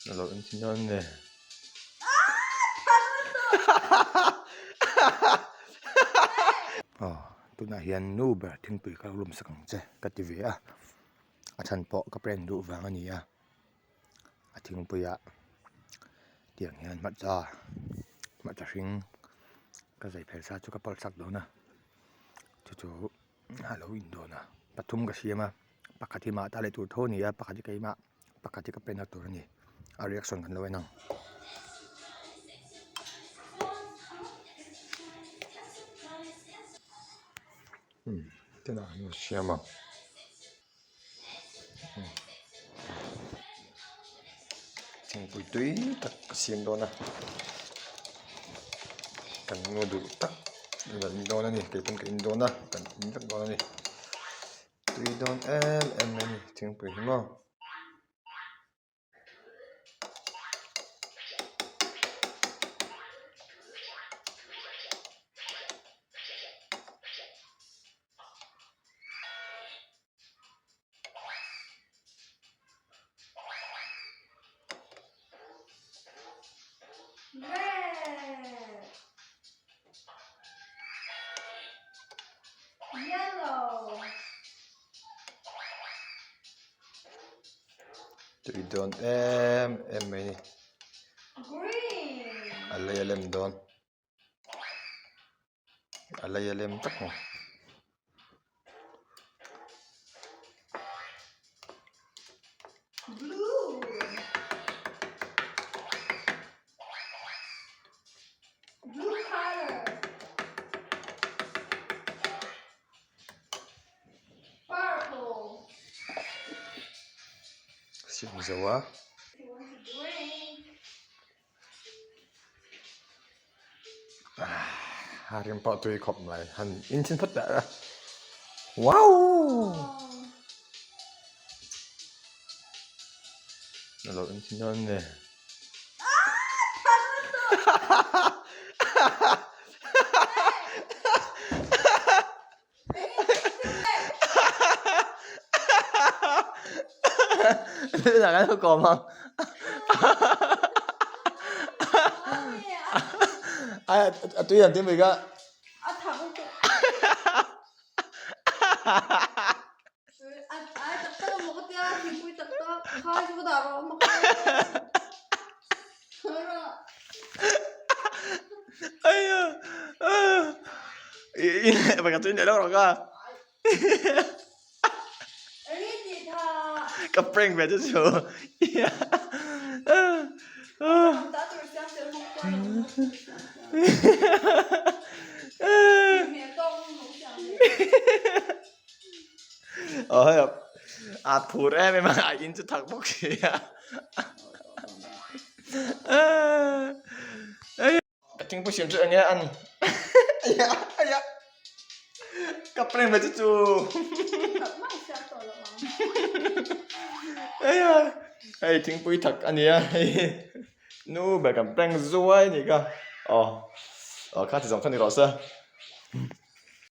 Lo en chin dawn nge. Aw tunah hian nu ber thingpui kha lo lum sak ang che ka ti ve a, a chhan pawh ka prank duh vang a ni a, a thingpuiah tiang hian hmarcha hmarcha hring ka zai phel sa chu ka pawlh sak dawn a, chu chu a lo in dawn a, pathum ka siam a, pakhat hi mah ta leh tur tho a ni a, pakhat hi keimah. Pakhat hi ka pen a tur a ni a reaction kan lo en ang. Umm tunah an rawn siam ang thingpui tui tak ka siam dawn a kan nu duh tak kan in dawn a ni kei pawn ka in dawn a kan in vek dawn a ni. Tui dawn em em mai a ni thingpui hi maw. Red. Yellow. Tui dawn em em mai ni. Green. A lei a lem dawn. A lei a lem tak maw. Blue. Blue color. Purple. Siam zo a. You want to drink? A rim pawh tui khawp mai han in chhin phawt teh a wow a lo in chhin dawn nge kawm ang a tui ang tih mai ka Ka prank ve chu chu Aw hei a phur em em a a in chu thak bawk si a Ka thingpui siam chu enge an aya ka prank ve chu chu aya hei thingpui thak a nia hei nu ber kan prank zuai a nih kha aw aw kha ti zawng kha ni rawh se.